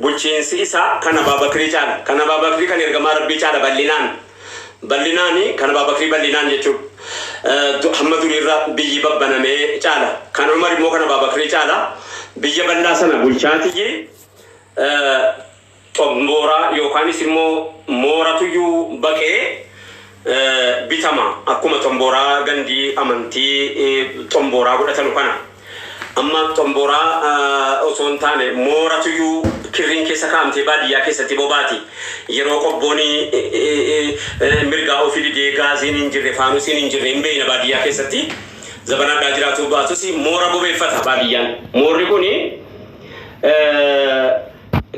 Bulchiinsi isaa kan Abaabakrii caala. Kan Abaabakrii kan ergamaa Rabbii caala bal'inaan. Bal'inaani kan Abaabakrii bal'inaan jechuudha. Hamma duriirra biyyi babbanamee caala. Kan Umar immoo kan Abaabakrii caala. Biyya bal'aa sana bulchaatiyyi xombooraa yookaanis immoo mooratuyyuu baqee bitama, akkuma xombooraa gandii amantii xombooraa godhatanu kana. Amma xombooraa osoo hin taane mooratuyyuu kirriin keessa kaa'amtee baadiyyaa keessatti bobaati. Yeroo qobboon mirgaa ofii didee, gaaziin hin jirre, faanusiin hin jirre, hin beekna, baadiyyaa keessatti zabanadhaa jiraatu baatus moora bobeeffata baadiyyaan. Moorri kuni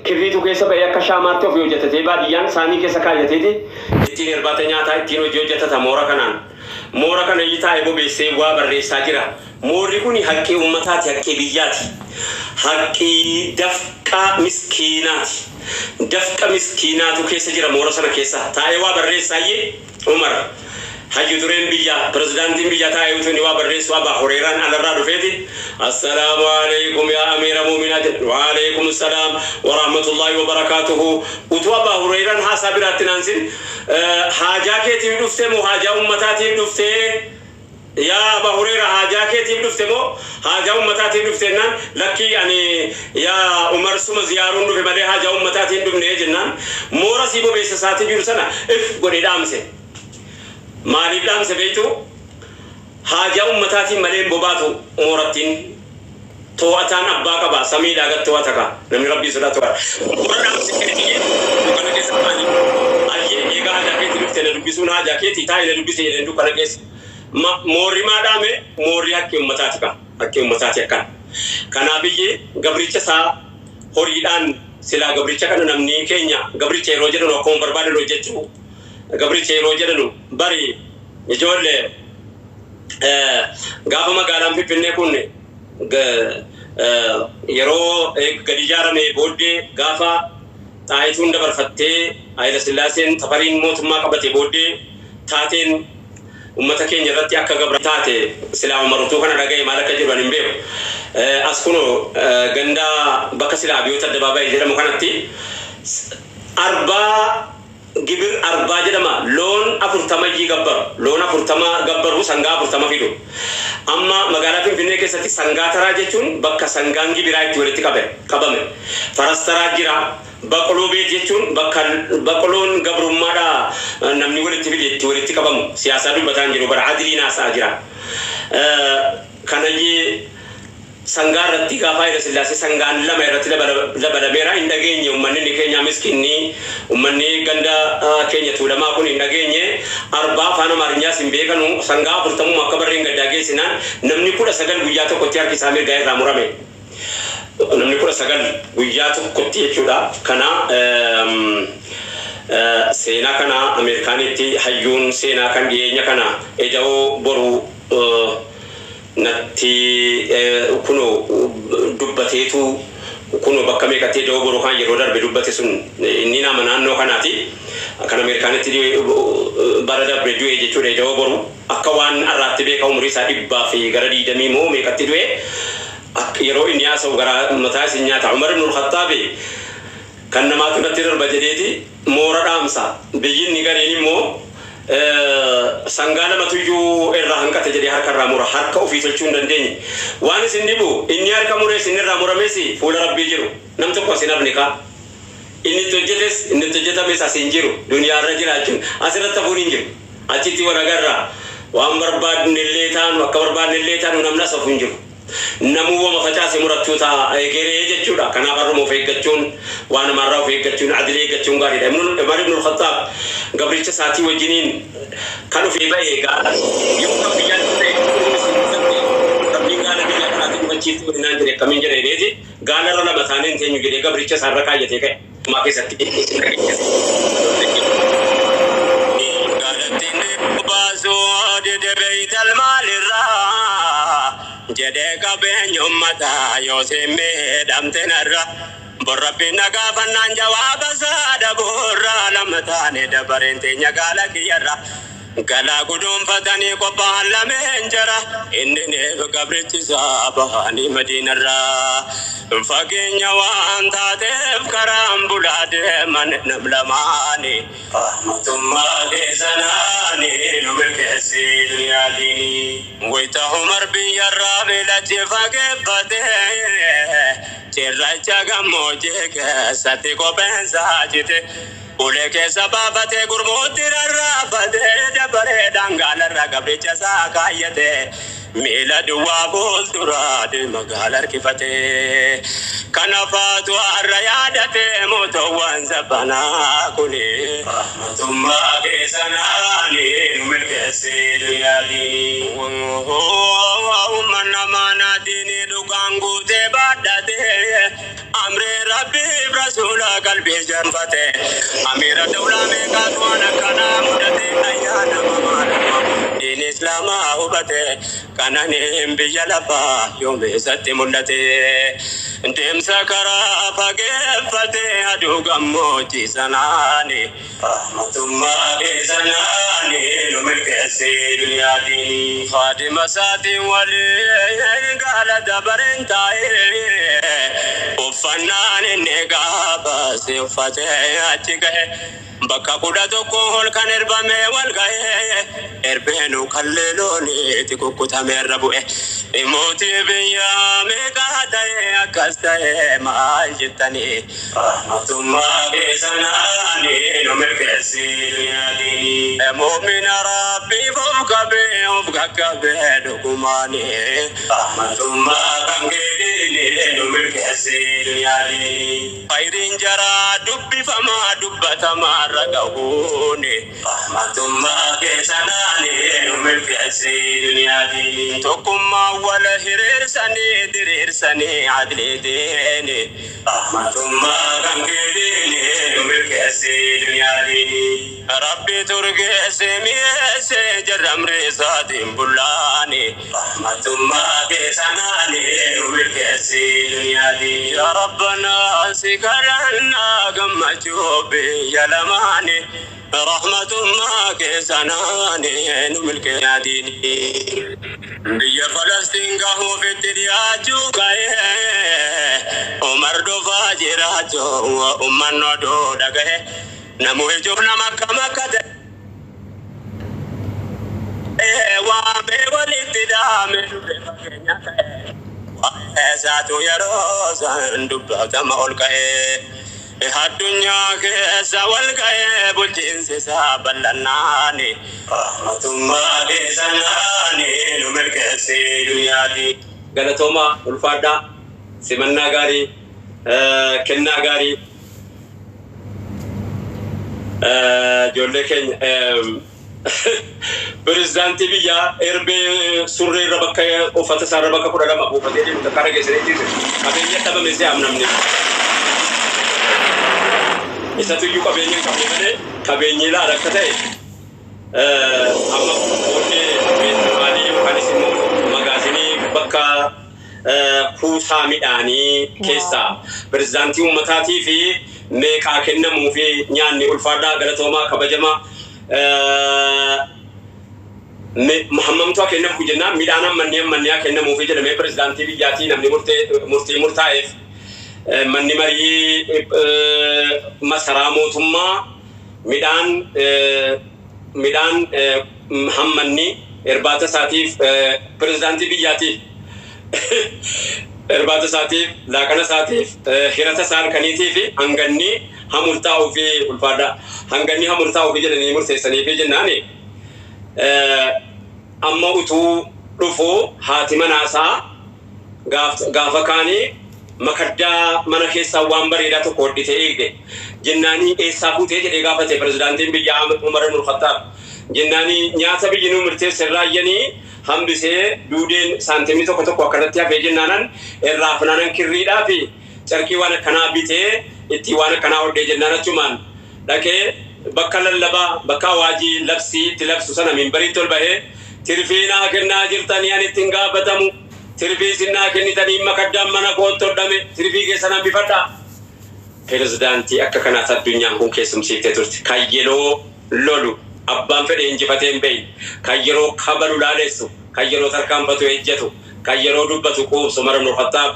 kirriitu keessa ba'ee akka shaamaatti ofii hojjetatee baadiyyaan saanii keessa kaayyateeti ittiin irbaata nyaataa, ittiin hojii hojjetata moora kanaan. Moora kana inni taa'ee bobeessee waa barreessaa jira. Moorri kun haqqii uummataati, haqqii biyyaati. Haqqii dafqa miskiinaati. Dafqa miskiinaatu keessa jira moora sana keessa. Taa'ee waa barreessaayyee Umar. Hayyu dureen biyyaa, pirezidaantiin biyyaa taa'ee utuu inni waa barreessu Abaa Hureeraan alarraa dhufeeti, "Assalaamu alaikum yaa amiira muuminaa," jedhan. "Wa alaikum salaam wa rahmatullahi wa barakaatuhu." Utuu Abaa Hureeraan haasaa biraatti naansin, "Haajaa keetiif dhufte moo haajaa uummataatiif dhuftee? Yaa Abaa Hureera, haajaa keetiif dhufte moo haajaa uummataatiif dhufte?" jennaan, "Lakkii, ani yaa Umar suma ziyaaruun dhufe malee haajaa uummataatiin dhufne," jennaan, moora sii bobeessa isaatii jiru sana if godhee dhaamse. Maaliif dhaamse beektu? Haajaa uummataatiin malee hin bobaatu moorattiin. To'ataan abbaa qaba, samiidhaa gad to'ata ka namni Rabbii sodaatu. Moora dhaamse biyyee dukkana keessa taa'anii, "Ayyee, eegaa haajaa keetii dhufte, na dubbisuun haajaa keetii, taa'ii na dubbise," jedheen dukkana keessa. Moorri maa dhaame? Moorri haqqii uummataati ka haqqii uummataati akkana. Kanaaf biyyee gabricha isaa horiidhaan silaa gabricha kana, namni keenya gabricha yeroo jedhanu akkuma barbaadan hojjechuu, gabricha yeroo jedhanu bari ijoollee gaafa magaalaan Finfinnee kun yeroo gadi ijaarame booddee, gaafa Xaayituun dabarfattee Hayila Sillaaseen Tafariin mootummaa qabate booddee, taateen ummata keenya irratti akka gabra taate, silaa Umar utuu kana dhaga'e maal akka jedhu ani hin beeku. As kunoo ganda bakka silaa Abiyoot Addabaabaayii jedhamu kanatti arbaa gibir arbaa jedhama, loon 40 gabbaru, loon 40 gabbaru, sangaa 40 fidu. Amma magaalaa Finfinnee keessatti sangaa taraa jechuun bakka sangaan gibiraa itti walitti qabame. Faras taraa jira. Baqoloo beet jechuun bakka baqoloon gabrummaadha namni walitti fide itti walitti qabamu. Siyaasaa dubbataa hin jiru bara, adiliin haasa'aa jira. Kanayyee sangaa irratti gaafa Hayila Sillaasee sangaan lama irratti dabalameera, hin dhageenye ummanni inni keenya miskinni, ummanni ganda keenya Tuulamaa kun hin dhageenye. Arbaa afaan Amaarinyaas hin beekanu. Sangaa 40uma akka barreen gaddaa geessinaan namni 19 guyyaa tokkotti harki isaa mirgaa irraa murame. Namni 19 guyyaa tokkotti jechuudha. Kana seenaa kana Ameerikaanitti hayyuun seenaa kan dhiyeenya kana Eda'oo Boru natti kuno dubbateetu, kuno bakka meeqatti Eda'oo Boru kan yeroo darbe dubbate sun, inni nama naannoo kanaati. Kan Ameerikaanitti bara darbe du'e jechuudha. Eda'oo Boru akka waan har'aatti beeka, umurii isaa 120 moo meeqatti du'e. Yeroo inni haasa'u gara mataa isin nyaata. Umar ibn Khattaabi kan namaatu natti darba jedheeti moora dhaamsa. Biyyi inni gariin immoo sangaa lamatuyyuu irraa hanqate jedhee harka irraa mura. Harka ofii tolchuu hin dandeenye. Waan isin dhibu, inni harka murees inni irraa murames fuula Rabbii jiru. Nam tokko asin hafne kaa. Inni itti hojjetes inni itti hojjetames as hin jiru. Duniyaarra jiraachuun asirratti hafuun hin jiru. Achitti wal agarra. Waan barbaadne illee taanu, akka barbaadne illee taanu, namni as hafu hin jiru. Namuu wama facaase murattuu ta'a egeree jechuudha. Kanaaf har'uma of eeggachuun, waa namaarraa of eeggachuun, adilee eeggachuun gaariidha. Umar ibn Khattaab gabricha isaatii wajjiniin kan ofii ba'e gaala yoo kan biyyaa ta'e isin dhufatte, Rabbiin gaala biyya kanaatiin dhufachiiftuu naan jedhe, akkamiin jedha jedheeti, gaala irra lama taanee hin teenyu jedhee gabricha isaarra kaayyatee ka'e. Maa keessatti isin dhageessise. Gaalattiin baasuu dide beeytal maalirraa jedhee, qabeenya ummataa yoo siin miidhamte narra, borrabbiin na gaafannaan jawaaba isaa dhabuurra, lama taane dabareen teenya gaala kiyyarra. Galaa guduunfatanii qophaa'an lameen jara, inni neef gabrichi isaa bahanii Madiinarraa. Fageenya waan taateef karaan bulaa deeman nam lamaani. Rahmatummaa keessanaani nu milkeessi duniyaa diinii. Wayita Umar biyyarraa beelachi fageeffatee cirracha gammoojjii keessatti kopheensaa cite. Ulee keessa baafatee gurmuutti rarraafatee dabaree dangaalarra gabricha isaa kaayyatee miila duwwaa fuulduraa deema gaala harkifatee. Kana faatu har'a yaadatee mootoowwan zabbanaa kuni. Rahmatummaa keessanaani nu milkeessi duniyaa diinii. Uummanna maanaa diinii dhugaan guutee baadhatee amree rabbiif rasuula qalbii janfate. Amiira dawlaa meeqaatu waan akkanaa mudate ayyaana mamaadhama. Diin islaamaa hubate kananiin biyya lafaa yoomeessatti mul'ate. Deemsa karaa fageeffate aduu gammoojjii sanaani. Rahmatummaa keessanaani nu milkeessi duniyaa diinii. Faadima isaatiin waliin gaala dabareen taa'ee uffannaan inni gaafas uffatee achi ga'e. Bakka 11 ol kan erbame wal ga'e erbeenu kallee looniitti kukkutamee irra bu'e. Mootii biyyaa meeqaa ta'e akkas ta'e maal jettanii? Rahmatummaa keessanaani nu milkeessi duniyaa diinii. Mu'mina rabbiif of qabee of qaqqabee dhugumaani. Rahmatummaa kan keetiini nu milkeessi duniyaa diinii. Khayriin jaraa dubbifamaa dubbatamaa irra gahuuni. Rahmatummaa keessanaani nu milkeessi duniyaa diinii. Tokkummaa wal hiriirsanii diriirsanii adlii diini. Rahmatummaa kan keetiini nu milkeessi duniyaa diinii. Rabbi turgeesse mi'eesse jarramri isaatiin bullaani. Rahmatummaa keessanaani nu milkeessi duniyaa diinii. Yaa Rabbanaa si kadhannaa gammachuu biyya lamaani. Rahmatummaa keessanaani nu milkeessi diinii. Biyya Falastiin gahuuf itti dhiyaachuu ka'ee Umar dhufaa jiraachuu uummanni oduu dhaga'e. Namu ijuuf nama akkam akka ta'e waamee walitti dhaame dhufe fageenya ka'e. Waa'ee isaatu yeroo san dubbatama ol ka'e. Addunyaa keessa wal ga'ee bulchiinsi isaa bal'annaani. Rahmatummaa keessanaani nu milkeessi duniyaa diinii. Galatoomaa, ulfaadhaa, simannaa gaarii, kennaa gaarii. Ijoollee keenya pirezidaantii biyyaa erbee surree irra bakka uffata isaa irra bakka 12 buufatee deemu takka dhageessanii jirtu. Qabeenya dhabame si amnamne. Isatu iyyuu qabeenya hin qabne malee qabeenyi ilaala akka ta'e amma booddee meeshaalee yookaanis immoo magaazinii bakka kuusaa midhaanii keessaa pirezidaantii uummataatii fi meeqaa kennamuu fi nyaanni. Ulfaadhaa, galatoomaa, kabajamaa. Hammamtuu kennamuuf jennaan midhaan hammannee hammannee kennamuufi jedhamee pirezidaantii biyyaatii namni murtii murtaa'eef manni marii masaraa mootummaa midhaan hammanni irbaata isaatiif pirezidaantii biyyaatiif irbaata isaatiif, laaqana isaatiif, hirata isaa halkaniitii fi hanganni hamurtaa'uu fi ulfaadha hanganni hamurtaa'uu fi jedhanii murteessanii fi jennaani amma utuu dhufu haati manaasaa gaafa kaanii makaddaa mana keessaa waan bareedaa tokko hodhitee eegde jennaanii eessaa fuutee jedhee gaafate pirezidaantiin biyyaa Umar ibn Khattaab jennaanii nyaata biyyi nu murteesse irraayyanii hambisee duudeen saantimni tokko tokko akkanatti hafee jennaanan irraa funaanan kirriidhaa fi carqii waan akkanaa bitee ittiin waan akkanaa hodhee jennaan achumaan dhaqee bakka lallabaa bakka awaajii labsii itti labsu sana minbariitti ol bahee tirfii naa kennaa jirtanii ani ittiin gaafatamu, tirfii isin naa kennitanii makaddaan mana kootti hodhame, tirfii keessan hambifadhaa. Pirezidaantii akka kanaatti addunyaan kun keessumsiiftee turte. Kan yeroo lolu abbaan fedhe injifatee hin beekne, kan yeroo kabalu laalessu, kan yeroo tarkaanfatu ejjetu, kan yeroo dubbatu quubsu Umar ibn Khattaab.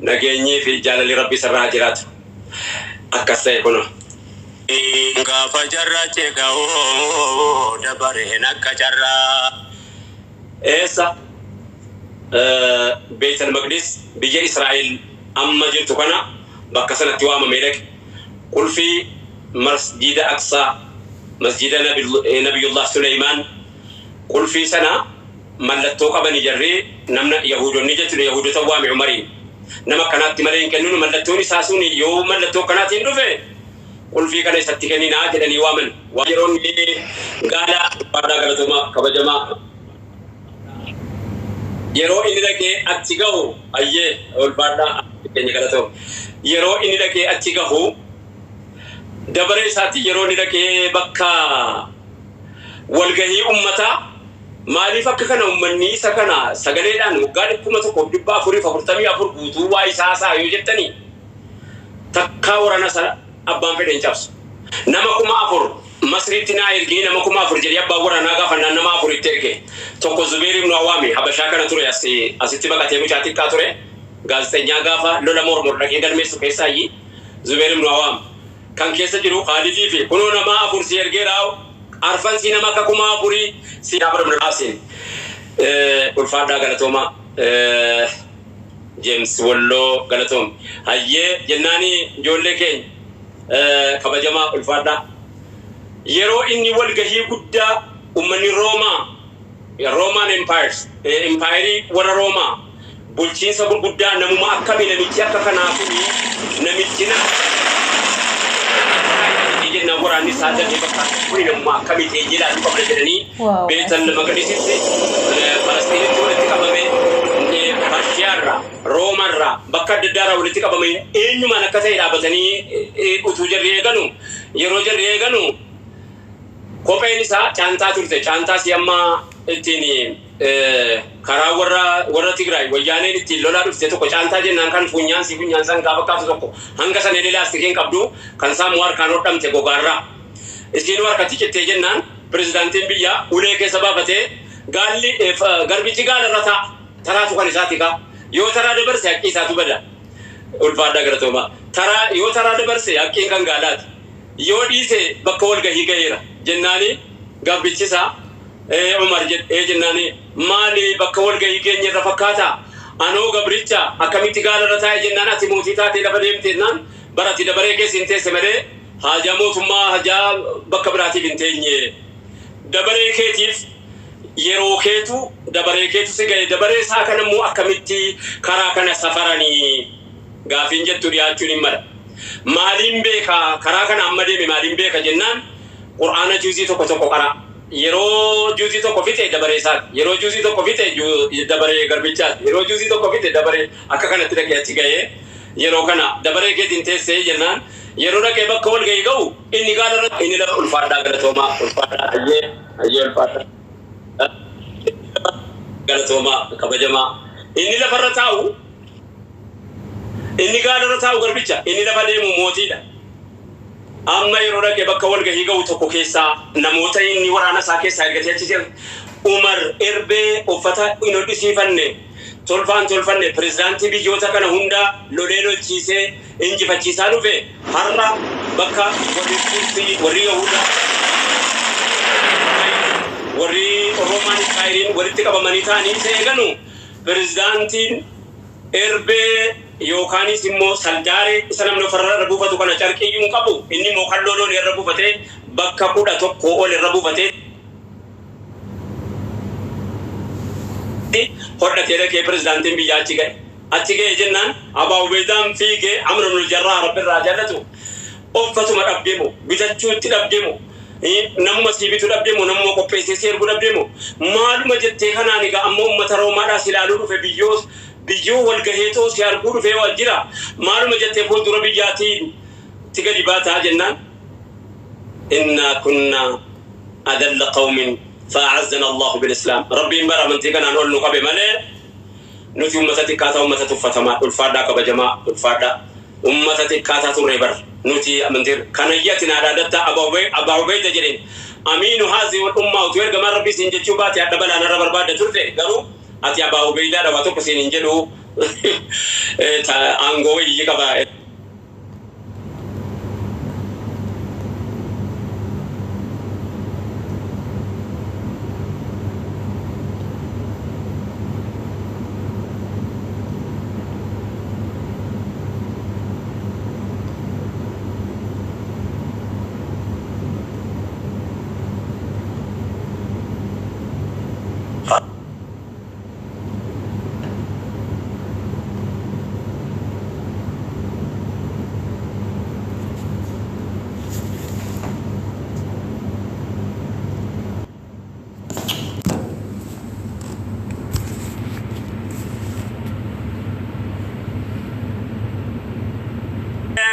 Nageenyii fi jaalalli Rabbii isarraa haa jiraatu. Akkas ta'e kunoo. Gaafa jarrachi ga'u dabareen akka carraa. Eessa? Beetal Maqdis biyya Israa'el amma jirtu kana bakka sanatti waamamee dhaqe. Qulfii Masjiida Aqsaa, Masjiida Nabiyullah Suleymaan, qulfii sana mallattoo qabani jarri namna Yahuudonni jechuudha Yahuudota waame Umariin. Nama akkanaatti malee hin kenninu mallattoon isaa sun yoo mallattoo akkanaatiin dhufe qulfii kana isatti kenninaa jedhanii waaman. Waan yeroon gaala ulfaadhaa galatoomaa kabajamaa yeroo inni dhaqee achi gahu ayyee ulfaadhaa keenya galatoom yeroo inni dhaqee achi gahu dabaree isaatti yeroo inni dhaqee bakka walgahii ummataa maaliif akka kana ummanni isa kana sagaleedhaan waggaa 1444 guutuu waa isaa haasa'a yoo jettanii takkaa waraana sana abbaan fedhe hin cabsu. Nama 4000 Masriitti naa ergi nama 4000 jedhee abbaan waraanaa gaafannaan nama 4 itti erge. Tokko Zubeer ibnu Awaami Habashaa kana ture as asitti baqatee mucaa xiqqaa ture. Gaazexenyaa gaafa lola Mormor dhaqee galmeessu keessaayyi Zubeer ibnu Awaam. Kan keessa jiru Khaalidii fi kunoo nama 4 sii ergeera arfan sii nama akka 4000 sii Amr ibn al-Aasiin. Ulfaadhaa galatoomaa. James Walloo galatoomi. Hayyee jennaani ijoollee keenya kabajamaa ulfaadhaa. Yeroo inni walgahii guddaa ummanni Roomaa Roman Empires empaayerii warra Roomaa bulchiinsa gurguddaa namuma akkamii namichi akka kanaa kuni namichi na jennaan waraanni isaa dafee bakka kuni namuma akkamii teenyee ilaaluu qabna jedhanii Wow, Beetal Maqdisitti Falasxiinitti walitti qabame Parshiyaarraa Roomarraa bakka adda addaarraa walitti qabame eenyumaan akka ta'e dhaabatanii utuu jarri eeganu yeroo jarri eeganu kopheen isaa caantaa turte. Caantaa si amma ittiin karaa warra Tigraay wayyaaneen ittiin lolaa dhufte tokko caantaa jennaan kan funyaan si funyaan san gaafa kaaftu tokko hanga sana illee laastikiin qabdu kan saamuu harkaan hodhamte gogaarraa. Isiinuu harkatti cittee jennaan pirezidaantiin biyyaa ulee keessa baafatee gaalli garbichi gaala irra taa'a. Taraatu kan isaati kaa. Yoo taraa dabarse haqqii isaatu bada. Ulfaadhaa galatoomaa. Taraa yoo taraa dabarse haqqiin kan gaalaati. Yoo dhiise bakka walgahii gaheera jennaani garbichi isaa ee Umar jedhe ee jennaani maali bakka walgahii keenya irra fakkaata anoo gabricha akkamitti gaala irra taa'e jennaan ati mootii taatee lafa deemte jennaan bar ati dabaree keessa hin teesse malee haajaa mootummaa hajaa bakka biraatiif hin teenye dabaree keetiif yeroo keetu dabaree keetu si gahe dabaree isaa kana immoo akkamitti karaa kana safaranii gaafiin jettu dhiyaachuun hin mala. Maaliin beeka karaa kana amma deeme maaliin beeka jennaan Qur'aana juuzii tokko tokko qara'a. Yeroo juuzii tokko fixe dabaree isaati. Yeroo juuzii tokko fixe dabaree garbichaati. Yeroo juuzii tokko fixe dabaree akka kanatti dhaqee achi gahee yeroo kana dabaree keetiin teessee jennaan yeroo dhaqee bakka wal gahii ga'u inni gaala irra inni lafa ulfaadhaa galatoomaa ulfaadhaa hayyee hayyee ulfaadhaa galatoomaa kabajamaa inni lafarra taa'u Inni gaalarra taa'u garbicha, inni lafa deemu mootiidha. Amma yeroo dhaqee bakka walgahii ga'u tokko keessaa namoota inni waraana isaa keessaa ergatee achi seenu Umar erbee uffata hin hodhisiifanne, tolfaan tolfanne, pirezidaantii biyyoota kana hundaa lolee lolchiisee injifachiisaa dhufe har'a bakka warri Tursii, warri Yahudaa, warri Roomaan Impaayeriin walitti qabamanii ta'anii isa eeganu pirezidaantiin Erbee yookaanis immoo saldaaree isa namni ofarra irra buufatu kana carqiiyyuu hin qabu, inni immoo kalloo loonii irra buufatee bakka 11 ol irra buufatee hodhatee dhaqee pirezidaantiin biyyaa achi ga'e. Achi ga'e jennaan Abaa Ubeydaan fiigee Amr ibnul Jarraah Rabbi irraa haa jaallatu uffatuma dhabdee moo bitachuutti dhabdee moo Namuma sii bitu dhabde moo namuma qopheessee si ergu dhabde moo maaluma jettee kanaan egaa amma ummata Roomaadhaa si ilaaluu dhufe biyyoo biyyoo wal gaheetoo si arguu dhufee waa jira maaluma jettee fuuldura biyyaatiin ti gadi baataa jennaan innaa kunnaa adalla qawmin fa'azzana Allahu bil Islaam Rabbiin bara amantii kanaan ol nu qabe malee nuti ummata xiqqaataa ummata tuffatamaa ulfaadhaa kabajamaa ulfaadhaa Ummata xiqqaataa turre bar nuti amantii kanayyi ati naa dhaadatta Abaa Ubeyda jedheen Amiinu haazihil ummaa utuu ergamaan Rabbii siin jechuu baate hadha balaa narra barbaadda turte garuu ati Abaa Ubeydaadha waa tokko siin hin jedhu Aangoo wayii qaba.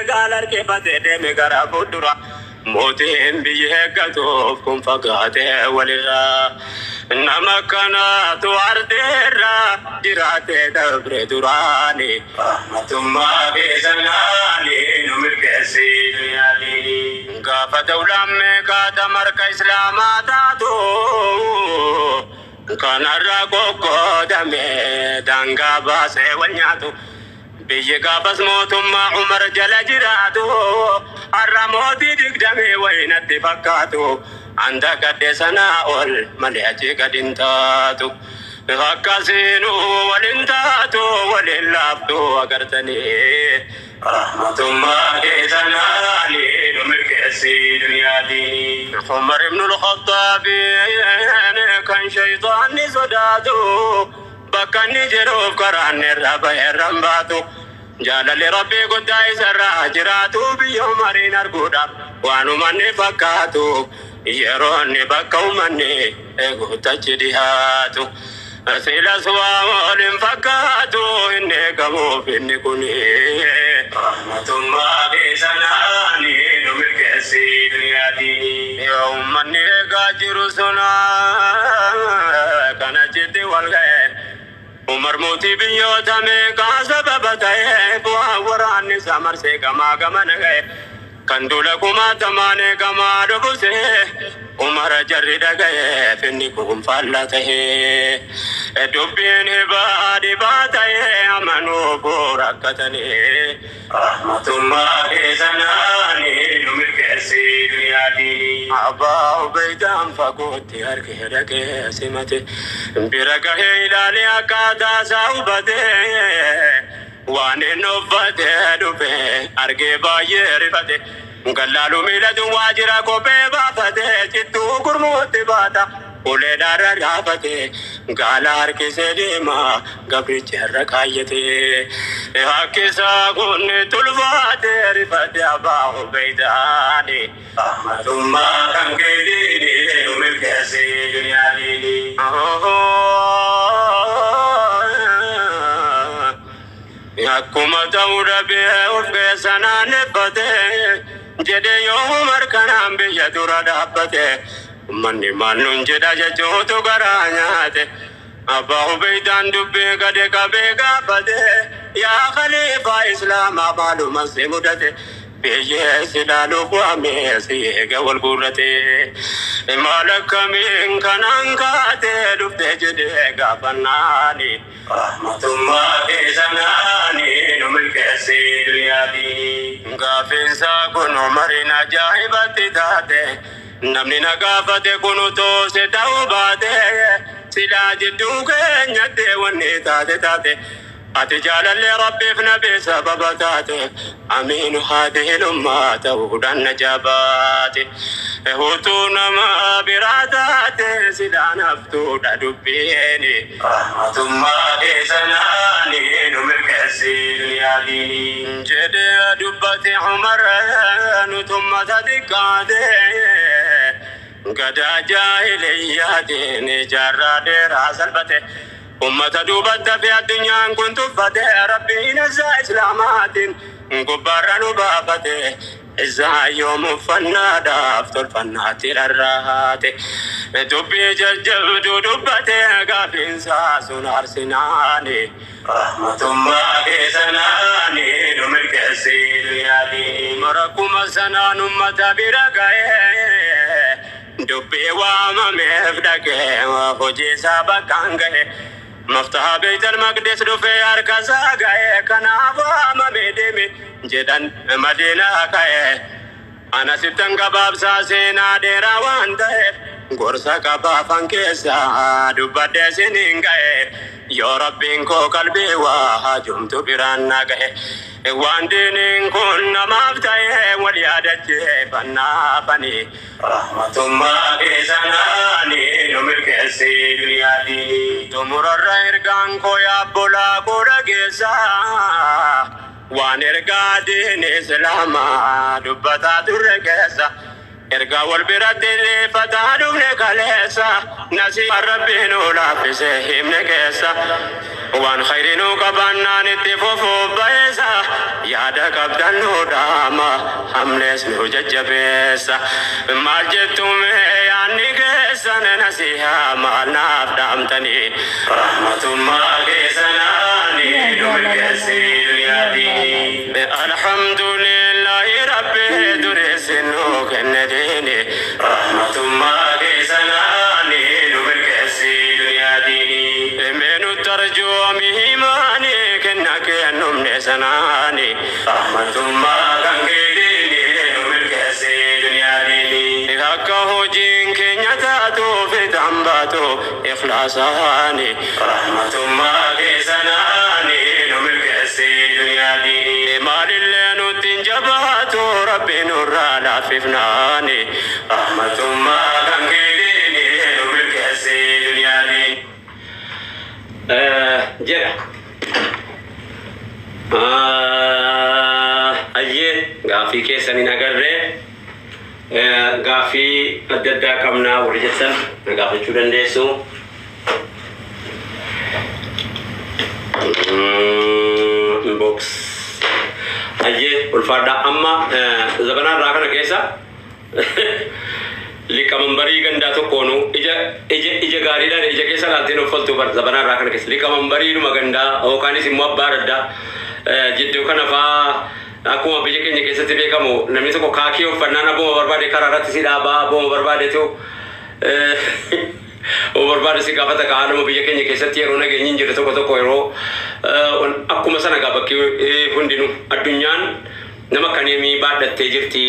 Gaala harkifatee deeme gara fuuldura. Mootiin biyya eeggatuuf kun fagaatee walirraa. Nama kanaatu ardeerra jiraatee dabre duraani. Rahmatummaa keessanaani nu milkeessi duniyaani. Gaafa dawlaan meeqaata marka islaamaa taatu. Kanarraa qoqqoodame daangaa baasee wal nyaatu. Biyyi gaafas mootummaa Umar jala jiraatu. Har'a mootii digdamii wayinatti fakkaatu. Anda gadde sanaa ol malee achii gad hin taatu. Akkasiinuu waliin taatu waliin laaftu agartanii. Rahmatummaa keessanaani nu milkeessi duniyaati. Umar ibn al-Khattaabi kan shayxaanni sodaatu. Bakka inni jiruuf karaan irra ba'e irra hin baatu. Jaalalli Rabbii guddaa isarraa jiraatu biyya Umariin arguudhaaf waan uummanni fakkaatu. Yeroo inni bakka uummanni eeguutti achi dhiyaatu. Silas waa waliin fakkaatu inni eegamuuf inni kuni. Rahmatummaa keessanaani nu milkeessi duniyaati. Yoo uummanni eegaa jiru suna kana achitti wal ga'e. Umar mootii biyyoota meeqaa sababa ta'e bu'aa waraanni isaa marsee gamaa gamana ga'e. Kan duula kumaatamaan eegamaa dhufuse Umar jarri dhaga'e finni kun faallaa ta'e. Dubbiin hibaa dhibaa ta'e amanuu rakkatanii. Rahmatummaa keessanaani nu milkeessi duniyaati. Abbaa Ubeydaan fagootti harkee dhaqee simate. Bira gahee ilaalee akkaataa isaa hubate. Waan inni uffatee dhufe argee baay'ee rifate. Gallaalu miila duwwaa jira kophee baafate cittuu gurmuutti baata. Uleedhaan rarraafate gaala harkisee deema gabricha irra kaayyate. Hakkisaa kun tulfaate rifate Abbaa Ubeydaani. Rahmatummaa kan keetiini nu milkeessi duniyaadhiini. Akkuma ta'uu dhabee of keessa naanneffate jedhe yoo Umar kanaan biyya dura dhaabbate. Uummanni maal nun jedha jechuutu garaa nyaate. Abbaa Ubeydaan dubbii gadi qabee gaafate. Yaa khaliifaa Islaamaa maaluma si mudate. Biyyee si ilaaluuf waamee si eega wal guurrate. Maal akkamiin kanaan kaatee dhufte jedhee gaafannaani. Rahmatummaa keessanaani nu milkeessi duniyaati. Gaafiinsaa kun Umariin ajaa'ibatti taate. Namni na gaafate kun utuu si ta'uu baate. Silaa jidduu keenyatti wanni taate taate. Ati jaalallee Rabbiif nabii sababa taate. Amiinu haadhihi lummaa ta'uudhaan na jabaate. Utuu nama biraa taate silaan haftuudha dubbiini. Rahmatummaa keessanaani nu milkeessi duniyaati. Jedhee dubbate Umar nutummata xiqqaate. Gadaa jaahiliyyaatiin jaarraa dheeraa salphate. Ummata duubatti hafe addunyaan kun tuffate. Rabbiin izaa islaamaatiin gubbaarra nu baafate. Izaa yoom uffannaadhaaf tolfannaatti rarraate. Dubbii jajjabduu dubbate gaafiinsaa sun arsinaani. Rahmatummaa keessanaani nu milkeessi duniyaati. Mara kuma sanaan ummata bira ga'ee. Dubbii waamameef dhaqee hojii isaa bakkaan ga'e. Maftaha Beeytal Maqdis dhufee harka isaa ga'e, kanaaf waamamee deeme jedhan Madiinaa ka'e. Ana sittan gabaabsaa seenaa dheeraa waan ta'eef, gorsa qabaafan keessa dubbadhee siniin ga'e. Yoo Rabbiin koo qalbii waa haajomtu biraan na ga'e. Waan diiniin kun namaaf ta'e wal yaadachiifannaafani. Rahmatummaa kee sanaani nu milkeessi duniyaa diinii. Xumurarra ergaan koo yaa obbolaa koo dhageessaa. Waan ergaa diini Islaamaa dubbataa turre keessa. Ergaa wal biratti dhiifataa dhufne kaleessa. Nasiihaan Rabbii nu laaffise himne keessa. Waan khayrii nu qabaannaan itti fufuuf bayeessa. Yaada qabdan nu dhaama hamlees nu jajjabeessa. Maal jettu mee yaanni keessan, nasiihaa maal naaf dhaamtanii? Rahmatummaa keessanaani nu milkeessi duniyaa diinii. Alhamdulillahi Rabbi dureessi nu kenne diini. Rahmatummaa keessanaani nu milkeessi duniyaa diinii. Mee nutti arjoomi himaani kenna kennumne sanaani. Rahmatummaa kan keetiini nu milkeessi duniyaa diinii. Akka hojiin keenya taatuuf fiixaan baatu ikhlaasaani. Rahmatummaa keessanaani nu milkeessi duniyaa diinii. Maalillee nutti hin jabaatu Rabbi nurraa laaffifnaani. Rahmatummaa kan keetiini nu milkeessi duniyaa diinii. Jedha. Ayyee, gaaffii keessan hin agarree. Gaaffii adda addaa qabnaa warri jettan na gaafachuu dandeessu. Inbox. Ayyee, ulfaadhaa. Amma zabanaa irraa kana keessa liqamambarii gandaa tokkoonu ija gaariidhaan ija keessa laalteen uffaltu bar. Zabanaa irraa kana keessa liqamambariidhuma gandaa yookaanis immoo abbaa addaa jidduu kana faa, akkuma biyya keenya keessatti beekamu, namni tokko kaakii uffannaan abbuma barbaade karaa irratti si dhaabaa, abbuma barbaadetu o barbaade si gaafata. Ka haaluma biyya keenya keessatti yeroo nageenyi hin jirre tokko tokko, yeroo akkuma sana gaa bakki hundinuu addunyaan nama akkanimii baadhattee jirti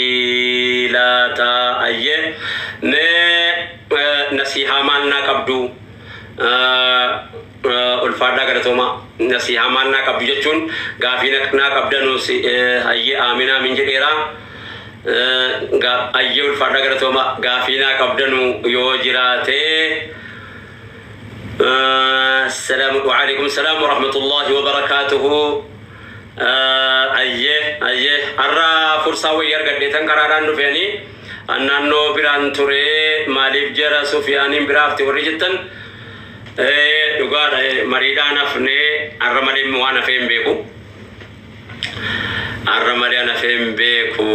laata? Ayyee, mee nasihaa maal naa qabdu? Ulfaadhaa, galatoomaa. Nasihaa maal naa qabdu jechuun gaafii naa qabdanus. Ayyee, aamin aamin jedheera. Ayyee, ulfaadhaa, galatoomaa. Gaafii naa qabdanu yoo jiraate. السلام وعليكم السلام ورحمة الله وبركاته. Ayyee, ayyee, har'a fursaa wayii argadheetan karaadhaan dhufeeni naannoo biraan ture. Maaliif jara Sufiyaaniin biraafti warri jettan, dhugaadha, mariidhaan hafnee. Har'a malee waan hafee hin beeku. Har'a malee an hafee hin beeku.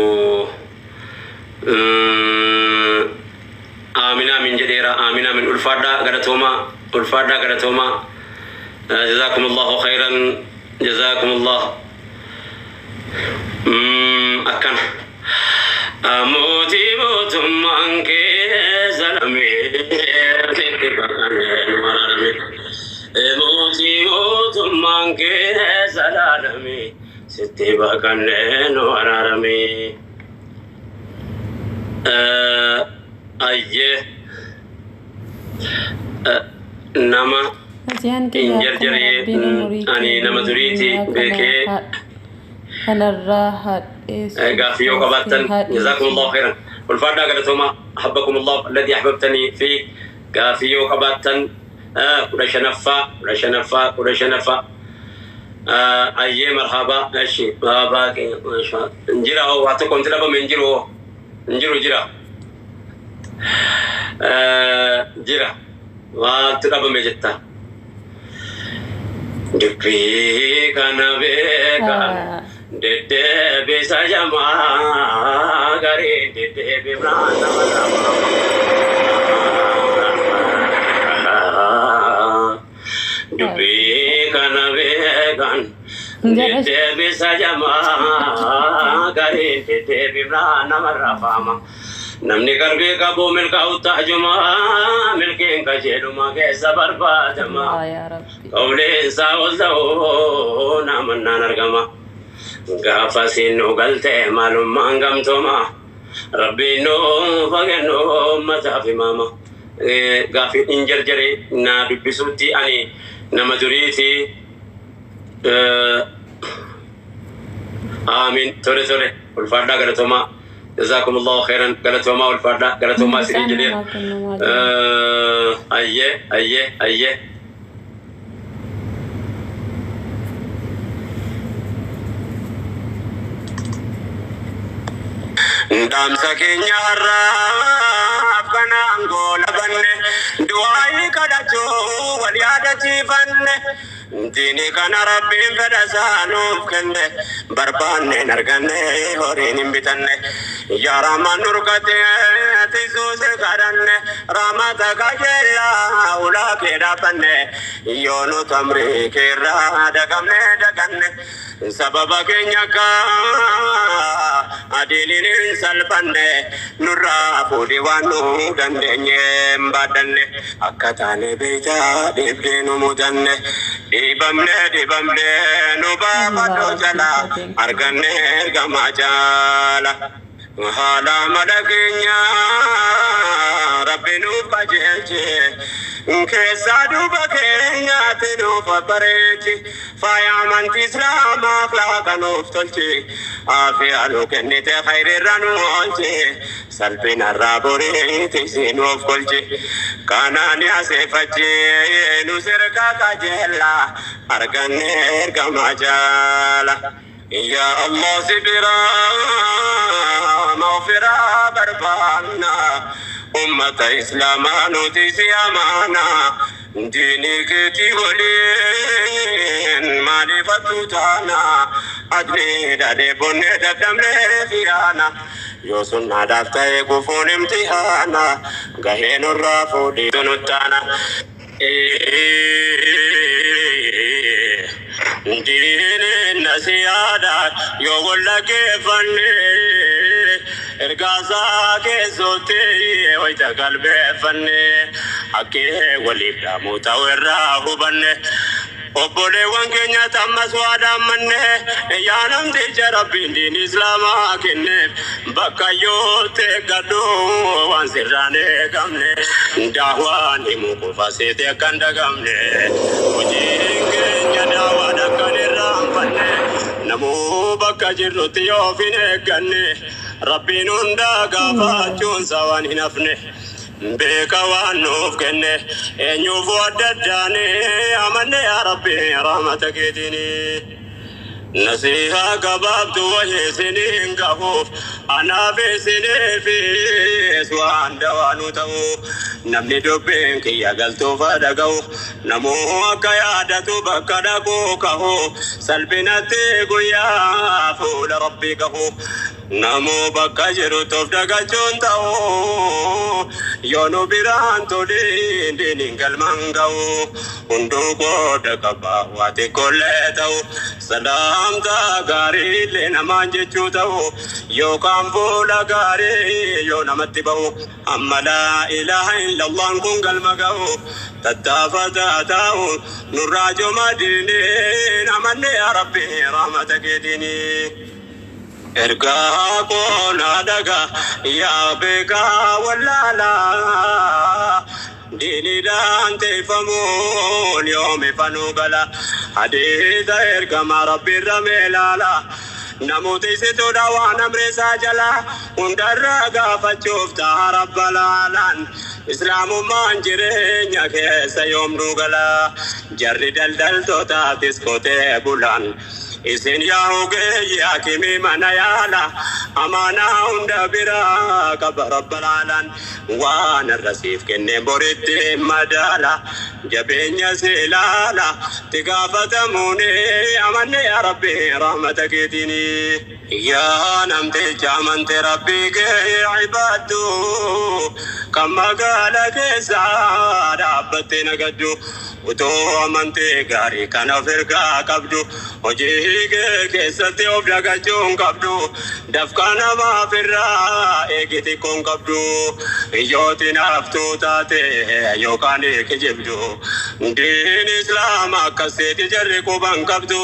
Aamin aamin jedheera. Aamin aamin. Ulfaadhaa, galatoomaa. Ulfaadhaa, galatoomaa. جزاكم الله خيرا، جزاكم الله. Akkana mootii mootummaan kee salamee mootii mootummaan kee salaalame sitti baqannee nu araarame. Ayyee, nama Asiyaan hin kiyya akkuma jarjaree Rabbiin umurii ani kee nama duriiti duniyaa kana beekee kanarraa hadheessuuf gaaffii yoo qabaattan. جزاكم الله خيرا، ulfaadhaa, galatoomaa. أحبكم الله الذي أحببتني فيه. Gaaffii yoo qabaattan, 15ffaa, 15ffaa, 15ffaa. Ayyee, marhaba. እሺ, baabaa jira hoo? Waa tokko wanti dhabame hin jiru hoo? Hin jiru, jira, jira. Maaltu dhabame jetta? Dubbii kana beekan deddeebisa jamaa garii deddeebifnaa nama lama. Dubbii kana beekan deddeebisa jamaa garii deddeebifnaa nama rafama. Namni qalbii qabu milkaa'u tajumaa, milkiin qajeeluma keessa barbaadama. Allah yaa Rabbi. Qawleen isaa ol ta'uu namannaan argama. Gaafa siin nu galte maalummaan gamtooma. Rabbiin nu fagennu ummataaf himaama. Gaaffii hin jarjare na dubbisuutti ani nama duriiti. Aamin. Tole tole. Ulfaadhaa, galatoomaa. Jazaakumullahu khairan. Galatoomaa, ulfaadhaa, galatoomaa Isaan isiniin jedheera. namaa kennamaa jiran. Ayyee, ayyee, ayyee. Dhaamsa keenya har'aaf kanaan goolabanne, du'aayi kadhachuu wal yaadachiifanne. Diini kana Rabbiin fedha isaa nuuf kenne, barbaanneen arganne, horiin hin bitanne. Yaa Rahmaan, nurkate tisuuse kadhanne, rahmata qajeelaa ulaa kee dhaabbanne. Yoo nu tamrii keerraa dagamne daganne, sababa keenya akka adiiliin hin salphanne, nurraa fuudhi waan nu dandeenye hin baadhanne. Akka taane beeytaa dhiibdee nu mudanne, dhiibamne dhiibamne, nu baafadhu Allah jala Rabbi, thank you. arganne ergamaa jaala. Haala mala keenya Rabbi nuuf qajeelche, keessaa duuba keenyaatti nuuf bareechi, faaya amantii Islaamaa akhlaaqa nuuf tolchi, aafiyaa nu kennite, khayriirra nu oolchi, salphinarraa boriiti si nuuf kolchi, kanaan yaaseeffachi nu sirka qajeella arganne ergamaa jaala. Ya Allah, si bira maghfira barbaanna, ummata Islaamaa nuti si amaana, diinii keetii waliin maaliifatu taana, adnii dhadhee bonnee dadhabnee fiyaana, yoo sunnaadhaaf ta'e kufuun imtihaana, gahee nurraa fuudhii nuttaana. Diiniin nasiyaadha yoo wal dhaggeeffanne, ergaasaa keessootti wayita qalbeeffanne, haqqee waliif dhaamuu ta'u irraa hubanne. Obboleewwan keenya ammas waa dhaammanne, yaa namticha Rabbiin diin Islaamaa kenneef, bakka yoo teeggadhu waan sirraan eegamne, daawaan himuu qofa seete akka hin dagamne, hojiin keenya daawaan akka hin irraanfanne, namuu bakka jirrutti yoo of hin eegganne, Rabbiin hundaa gaafachuunsa waan hin hafne. Beeka waan nuuf kenne eenyuufuu adda addaane, amanne yaa Rabbi rahmata keetiini. Nasihaa gabaabdu wahii isiniin gahuuf, anaaf isiniifis waan dawaanu ta'u, namni dubbiin kiyya galtuufa dhaga'u, namuu akka yaadatu bakka dhaquu kahu, salphinatti guyyaa fuula Rabbii gahu. Namuu bakka jirutti of dagachuun ta'u, yoo nu biraan toliin diiniin galmaan ga'u, hunduu qooda qaba waa xiqqoollee ta'u, salaamtaa gaariillee namaan jechuu ta'u, yookaan fuula gaarii yoo namatti ba'u, amma laa ilaaha illallaan kun galma ga'u, tattaafataa ta'u nurraa joma diiniin amanne yaa Rabbi rahmata keetiini. Ergaa koona dhaga yaa beekaa wallaalaa, diiniidhaan teeffamuun yoomi fanuu gala, hadiisa ergama Rabbiirra meelaala, namoota isituudha waan amreessaa jala, hundarraa gaafachuuf ta'a rabba laalaan, Islaamummaan jireenya keessa yoom gala, jarri daldaltootaafis qotee bulan. Isin yaa ogeeyyi hakimii mana yaala, amaanaa hunda biraa qaba rabbalaalaan, waan irra siif kenneen boritti madaala, jabeenya si ilaala itti gaafatamuuni, amanne yaa Rabbi rahmata keetiini. Yaa namticha amante Rabbii kee ibaaddu, kan magaala keessa dhaabbattee nagaddu. Utuu amantii gaarii kan of ergaa qabdu, hojii kee keessatti of dagachuu hin qabdu. Dafqa namaaf irraa eegi xiqqoo hin qabdu. Hiyyootiin haftuu taate yookaan kijibdu. Diin Islaama akkasitti jarri quban qabdu.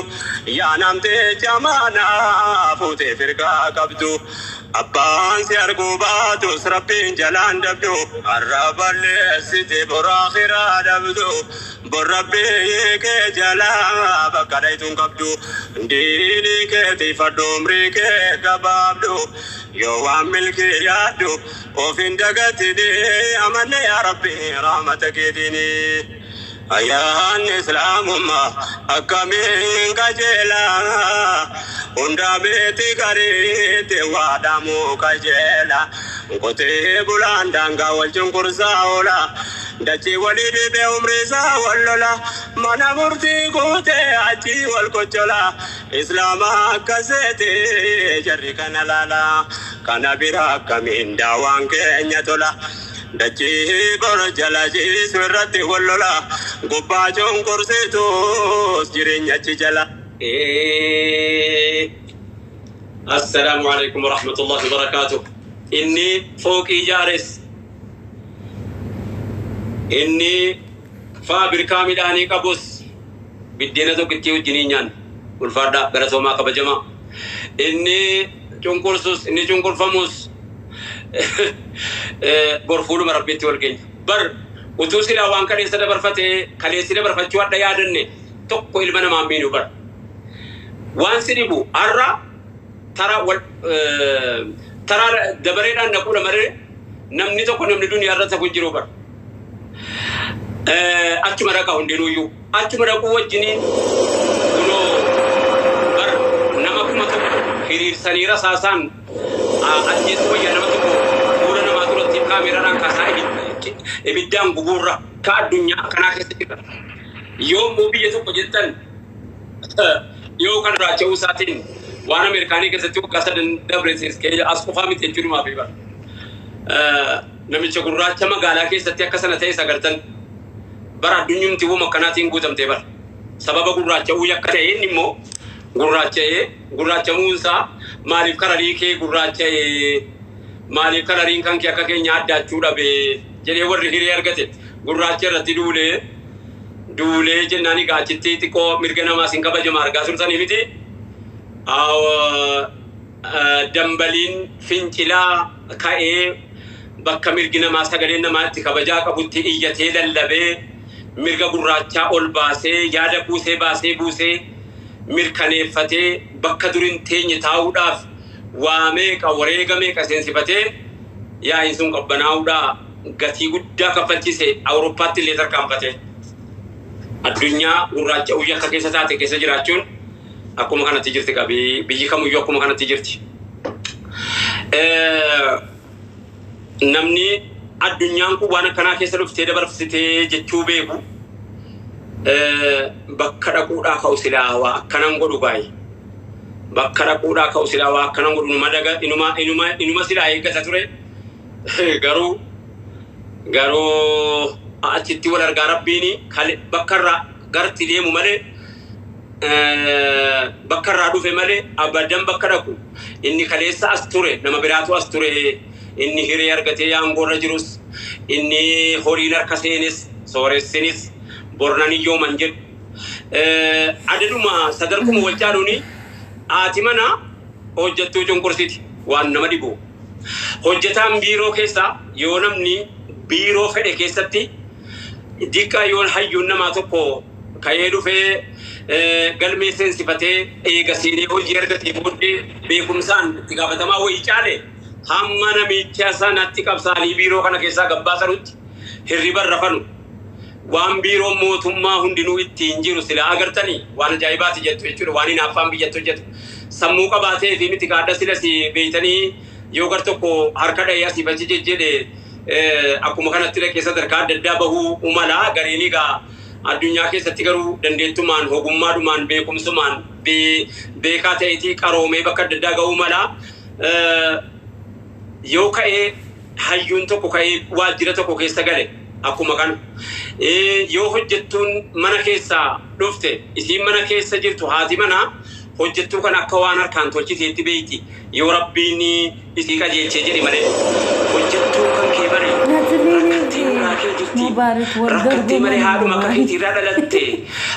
Yaa namticha maanaa fuutee firgaa qabdu. Abbaan si arguu baatus Rabbiin jalaan dabdu. Har'a balleessite bor akhiraa dhabdu. Bor Rabbii kee jalaa bakka dhaytu hin qabdu. Diinii keetii fadhu umrii kee gabaabdu. Yoo waan milkii yaaddu of hin dagatini. Amanne yaa Rabbi rahmata keetiini. Ayyaanni Islaamummaa akkamiin qajeela, hunda miti gariitti waadamuu qajeela. Qotee bulaan daangaa wal cunqursaa oola, dachii walii dhibee umrii isaa wal lola, mana murtii guutee achii wal kochola. Islaama akka seete jarri kana laala, kana bira akkamiin daawaan keenya tola. Dachii bor jala ciisu irratti wal lola, gubbaa cunqursitus jireenya achi jala. Assalaamu alaikum warahmatullahi wabarakaatuh. Inni fooqii ijaares, inni faabirikaa midhaanii qabus biddeena tokkittii wajjiniin nyaanna. Ulfaadhaa, galatoomaa, kabajamaa. Inni cunqursus, inni cunqurfamus bor fuuluma Rabbiitti wal geenya. Bar utuu silaa waan kaleessa dabarfate kaleessi dabarfachuu hadha yaadanne tokko ilma namaa miinu bar. Waan si dhibu har'a tara wal taraa dabareedhaan dhaquudha malee namni tokko namni duniyaa irra tafu hin jiru bar. Achuma dhaqa hundinuuyyuu. Achuma dhaquu wajjiniin kunoo bar nama 1000 hiriirsanii rasaasaan ajjeesuu wayya nama tokko fuula namaa duratti kaameeraadhaan kaasaa ibiddaan gubuurra ka addunyaa akkanaa keessa jira. Yoo immoo biyya tokko jettan yoo kan raacha'uu isaatiin waan Ameerikaanii keessatti waggaa sadan dabre as qofaa miti jechuudhumaaf bara. Namicha gurraacha magaalaa keessatti akka sana ta'e sagartan bara addunyumti wuma akkanaatiin guutamte bara. Sababa gurraacha'uu yakka ta'e inni immoo gurraacha'ee gurraachamuunsaa maaliif kalarii kee gurraacha'ee, maaliif kalariin kan kee akka keenya addaachuu dhabe jedhee warri hiree argate gurraacha irratti duulee duulee jennaan egaa achitti xiqqoo mirga namaas hin kabajama argaa turtanii miti. Dambaliin fincilaa ka'ee bakka mirgi namaa sagaleen namaa itti kabajaa qabutti iyyatee lallabee mirga gurraachaa ol baasee yaada kuusee baasee buusee mirkaneeffatee bakka dur hin teenye taa'uudhaaf waa meeqa wareega meeqa seensifatee yaa'iin sun qabbanaa'uudhaa gatii guddaa kaffalchise Awurooppaatti illee tarkaanfate. Addunyaa gurraacha uyya akka keessa taate keessa jiraachuun akkuma kanatti jirti qabi biyyi kamuyyuu akkuma kanatti jirti. Namni addunyaan kun waan akkanaa keessa dhuftee dabarsitee jechuu beeku bakka dhaquudhaa ka'u silaa waa akkanan godhu baay'ee. Bakka dhaquudhaa ka'u silaa waa akkanan godhu inuma daga inuma inuma inuma silaa eeggata ture garuu achitti wal argaa Rabbiini bakka irraa garti deemu malee bakka irraa dhufe malee abadan bakka dhaqu inni kaleessa as ture nama biraatu as ture. Inni hiree argatee aangoorra jirus, inni horiin harka seenes, sooressinis bornan hiyyooman jedhu. Adaduma sadarkuma wal caaluuni haati mana hojjettuu cunqursiti waan nama dhibu. Hojjetaan biiroo keessaa yoo namni biiroo fedhe keessatti diqqaa yoo hayyuun namaa tokko ka'ee dhufee galmee seensifatee eega seenee hojii argatee booddee beekumsaan itti gaafatamaa wayii caale hamma namicha sanatti qabsaanii biiroo kana keessaa gabbaasanutti hirriba rafanu. Waan biiroon mootummaa hundinuu ittiin jiru silaa agartanii waan ajaa'ibaati jettu jechuudha. Waan hinaaffaan biyyatti hojjetu. Sammuu qabaatee fi miti kaadha silas beeytanii yoo gar tokko harka dha'ee asiif achi jejjedhe akkuma kanatti dhaqee sadarkaa adda addaa bahuu umala gariin egaa addunyaa keessatti garuu dandeettumaan ogummaadhumaan beekumsumaan beekaa ta'eetii qaroomee bakka adda addaa ga'uu mala. Yoo ka'ee hayyuun tokko ka'ee waajjira tokko keessa gale Akkuma kana yoo hojjettuun mana keessaa dhufte, isiin mana keessa jirtu, haati manaa hojjettuu kan akka waan harkaan tolchiteetti beeyti, yoo Rabbiin isii qajeelchee jedhe malee. Hojjettuun kan kee bare rakkattee muraa kee jirti. Mubaarak wal Rakkattee malee dorgoman. Haadhuma akka Mubaarak. keetiirraa dhalatte,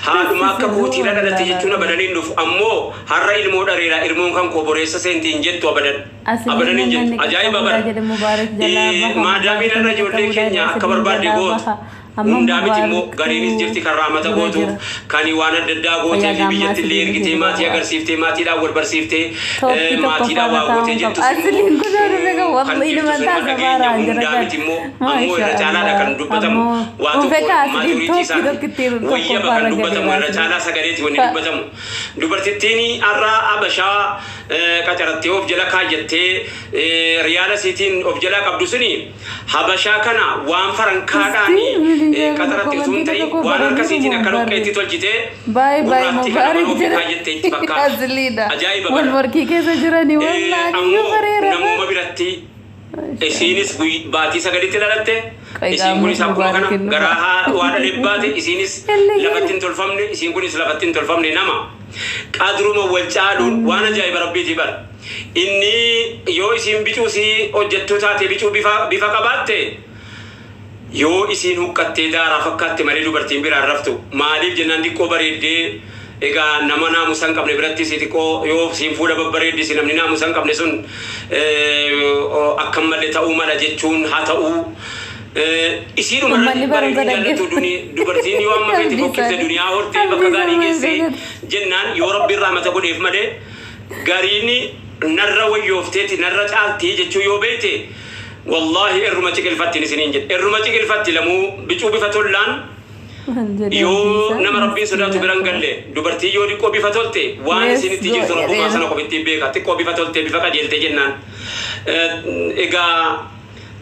haadhuma akka kootiirraa dhalatte jechuun abadan hin dhufu. Ammoo har'a ilmoo dhareera, ilmoon kan koo boreessa seentiin jettu abadan. Abadan hin jettu. Ajaa'iba Qaqqabuudhaa bara. jedhe, Mubaarak jalaa baha. Maadaamiin Mubaarak irra ijoollee qaqqabuudhaa keenya jedhe, akka Asliin barbaadde jalaa gootu. baha. Amma Hundaa miti immoo, Mubaaraktu gariinis jirti kan raamata dura gootu, jira. kan waan adda addaa gootee Fayyaa fi biyyatti illee gaammaa. ergitee, maatii agarsiiftee, maatiidhaan wal barsiiftee, Tooppii maatiidhaan tokkoffaarra waa gootee taa'uun jettus qaba. Asliin kun yoo dhufe kan kan wallahi jirtu nama sun taasa dhageenya. baaraan jira Hundaa kan. miti immoo, ammoo irra Maasha caalaadha kan Allah. dubbatamu. Ammoo Waa dhufe tokko ka asliin maaturiitii tooppii isaati tokkittii wayyaba kan tokkoffaarra dubbatamu galeera irra asliin. caalaa sagaleeti wanni dubbatamu. Dubartittiin har'a Abashaa qacarattee of jala kaayyattee, riyaala isiitiin of jalaa qabdu suni, Habashaa kana waan farankaadhaan qaxaratte osoo hin ta'in, waan harka isiitiin akka dhoqqeetti tolchitee Baay'ee baay'ee gurraattii kana Mubaarak mana ofii jira. kaayyattee itti fakkaata. Asliidha. Ajaa'iba Wal bara. morkii keessa jiranii wallaahi iyyuu Ammoo bareera. namuma biratti isiinis baatii 9tti dhalatte, isiin kunis akkuma kana garaa waa dhalee baate, isiinis lafatti hin tolfamne, isiin kunis lafatti hin tolfamne. Nama qadruma wal caaluun waan ajaa'iba Rabbiiti bara. Inni yoo isiin bicuu sii hojjettuu taate, bicuu bifa qabaatte, yoo isiin huqqattee daaraa fakkaatte malee dubartiin biraan raftu. Maaliif jennaan, xiqqoo bareeddee, egaa nama naamusa hin qabne biratti si xiqqoo yoo siin fuula babbareeddisi, namni naamusa hin qabne sun akkam malee ta'uu mala jechuun haa ta'uu. Isiinuma Uummanni barumsa bareeduu jaallattu. Dubartiin yoo amma feete fokkifte, duniyaa hortee bakka gaarii geessee jennaan, yoo Rabbi irraa mata godheef malee, gariin narra wayyoofteeti narra caaltii jechuu yoo beekte, wallaahi irruma ciqilfattiin isiniin jedhe, irruma ciqilfatti. Lamuu bicuu bifa tollaan yoo nama Rabbiin sodaatu biran galle, dubartii yoo xiqqoo bifa tolte, waan isinitti jirtu Rabbumaa sana qofittiin beeka. Xiqqoo bifa tolte, bifa qajeelte jennaan, egaa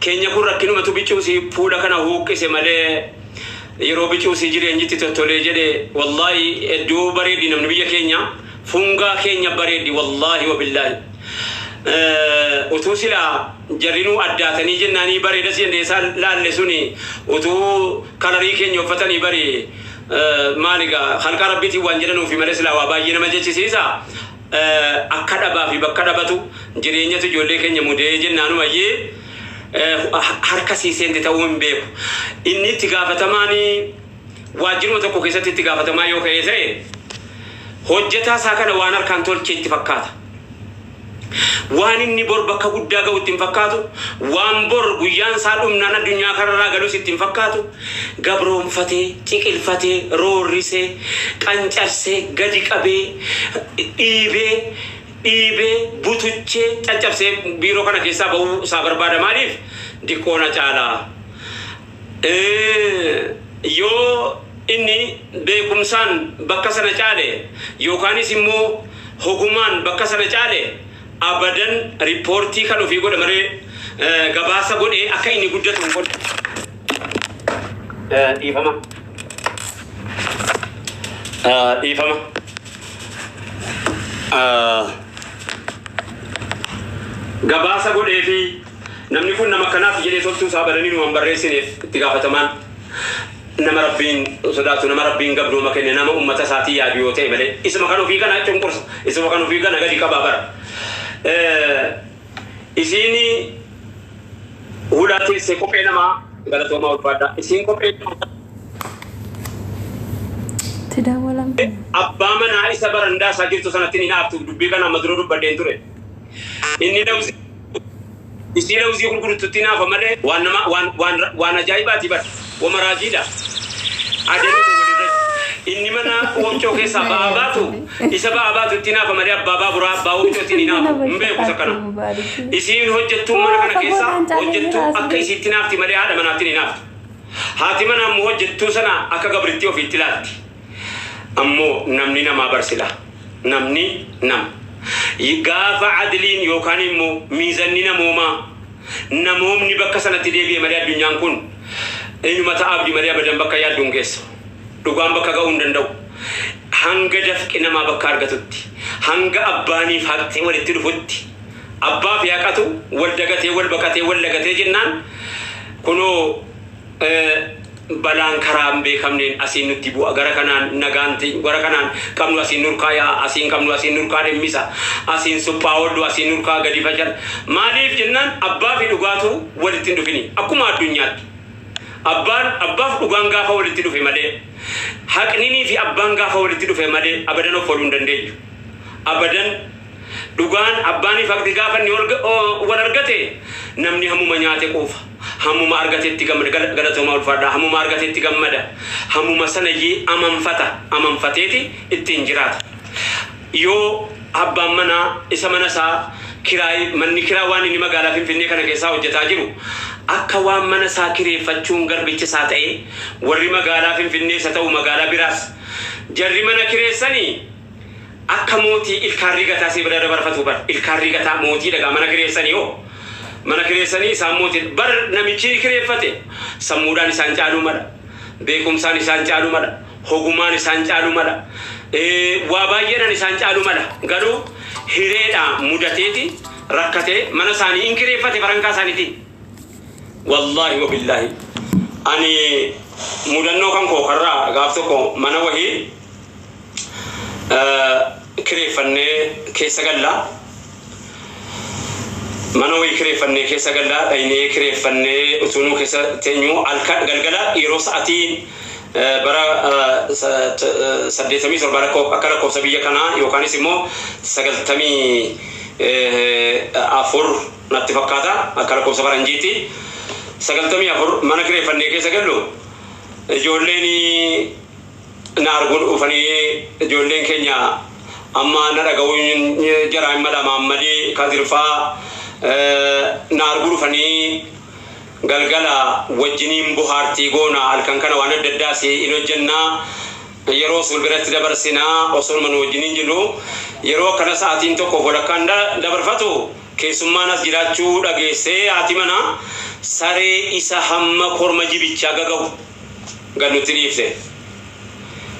keenya kun rakkinumatu bicuusi fuula kana huuqqise malee, yeroo bicuusi jireenyitti tottolee jedhe, wallaahi hedduu bareeddi. Namni biyya keenya fungaa keenya bareeddi, wallaahi wabillaahi. Utuu silaa jarrinuu addaatanii jennaanii bareedas jennee isaan laalle suni, utuu kalarii keenya uffatanii bari, maaligaa halqa Rabbiitiin waan jedhanuufi malee, silaa waa baay'ee nama jechisiisa. Akka dhabaa fi bakka dhabatu jireenyatu ijoollee keenya mudee jennaanumayyee harka siiseente ta'uu hin beeku. Inni itti gaafatamaan waajjiruma tokko keessatti itti gaafatamaa yoo ka'ee ta'e, hojjetaa isaa kana waan harkaan tolche itti fakkaata. Waan inni bor bakka guddaa ga'u itti hin fakkaatu. Waan bor guyyaan isaa dhumnaan addunyaa kanarraa galus itti hin fakkaatu. Gabroonfatee, ciqilfatee, roorrisee, qancarsee, gadi qabee, dhiibee, dhiibee, butuchee, caccabsee biiroo kana keessaa ba'uu isaa barbaada. Maaliif? Diqqoona caalaa. Yoo inni beekumsaan bakka sana caale, yookaanis immoo hogumaan bakka sana caale, abadan riippoortii kan ofii godha malee, gabaasa godhee akka inni guddatu hin godhu. Dhiifama. Dhiifama. Gabaasa godhee fi namni kun nama akkanaaf jedhee toltuu isaa badanii nu hin barreessineef. Itti gaafatamaan nama Rabbiin sodaatu, nama Rabbiin gabdooma kenne, nama ummata isaatii yaadu yoo ta'e malee, isuma kan ofii kana cunqursa, isuma kan ofii kana gadi qabaa bara. Isiin hulaa teessee kophee namaa, galatoomaa, ulfaadhaa, isiin kophee Tidawwalamte. abbaa manaa isa barandaa isaa jirtu sanatti ni naaftu. Dubbii kana amma dura dubbadheen ture. Inni lawzii isii lawzii gurgurtutti naafa malee, waan nama waan ajaa'ibaati bara, wamaraajiidha. Adeemuma walirra inni mana wofcoo keessaa ba'aa baatu, isa ba'aa baatu itti naafa malee, abbaa baaburaa, abbaa wofcootti ni naafu hin beeku isa kana. Isiin hojjettuun mana kana keessaa hojjettuu akka isiitti naafti malee, haadha manaatti ni naaftu. Haati manaa immoo hojjettuu sana akka gabrittii ofiitti ilaalti. Ammoo namni namaa barsila. Namni nama. Gaafa adliin yookaan immoo miizanni namoomaa, namoomni bakka sanatti deebi'e malee, addunyaan kun eenyuma ta'a abdii malee, abadan bakka yaaddu hin geessu. Dhugaan bakka ga'uu hin danda'u. Hanga dafqi namaa bakka argatutti, hanga abbaaniif haqxi walitti dhufutti, abbaa fi haqatu wal dagatee, wal baqatee, wal lagatee jennaan kunoo. Balaan karaa hin beekamneen asiin nutti bu'a. Gara kanaan nagaanti, gara kanaan qabnu asiin nurkaa yaa'a, asiin qabnu asiin nurkaa dhimmisa, asiin suphaa oollu, asiin nurkaa gadi facal. Maaliif jennaan abbaa fi dhugaatu walitti hin dhufini akkuma addunyaatti. Abbaan abbaaf dhugaan gaafa walitti dhufe malee, haqninii fi abbaan gaafa walitti dhufe malee abadan of ooluu hin dandeenyu. Abadan dhugaan abbaanii fi haqni gaafa inni wal argate namni hammuma nyaate quufa. Hammuma argatetti gammada. Galatoomaa, ulfaadha. Hammuma argatetti gammada. Hammuma sanayyee amanfata. Amanfateeti ittiin jiraata. Yoo abbaan manaa isa mana isaa kiraay, manni kiraa waan inni magaalaa Finfinnee kana keessaa hojjetaa jiru akka waan mana isaa kireeffachuun garbicha isaa ta'e, warri magaalaa Finfinnee isa ta'u magaalaa biraas jarri mana kireessanii akka mootii ilkaan rigataa si bira dabarfatu. Bar ilkaan rigataa mootii dhagaa mana kireessanii, hoo mana kireessanii isaan mootii bar. Namichi kireeffate sammuudhaan isaan caaluu mala, beekumsaan isaan caaluu mala, hogumaan isaan caaluu mala, waa baay'eedhaan isaan caaluu mala. Garuu hireedhaa mudateeti rakkatee mana isaanii in kireeffate farankaa isaaniitiin. Wallaahi wabillaahi, ani mudannoo kan koo karraa gaaf tokko mana wahii kireeffannee keessa gallaa. Mana wayii kireeffannee keessa gallaa, dhaynee kireeffannee utuu nuu keessa teenyu halkan galgala yeroo sa'atiin bara 87 akka lakkoofsa biyya kanaa yookaanis immoo 94 natti fakkaata akka lakkoofsa faranjiitti, 94 mana kireeffannee keessa gallu, ijoolleen na arguun dhufanii, ijoolleen keenya amma na dhaga'uun jaraa hin mala, Maammadii Kadirfaa na arguu dhufanii, galgala wajjiniin bohaartii goona, halkan kana waan adda addaas hin hojjennaa, yeroo sun biratti dabarsinaa. Osoo nu wajjiniin jiru yeroo akkana sa'aatiin tokko walakkaan dabarfatu keessummaan as jiraachuu dhageessee haati mana saree isa hamma korma jibichaa gaga'u gad nutti dhiifte.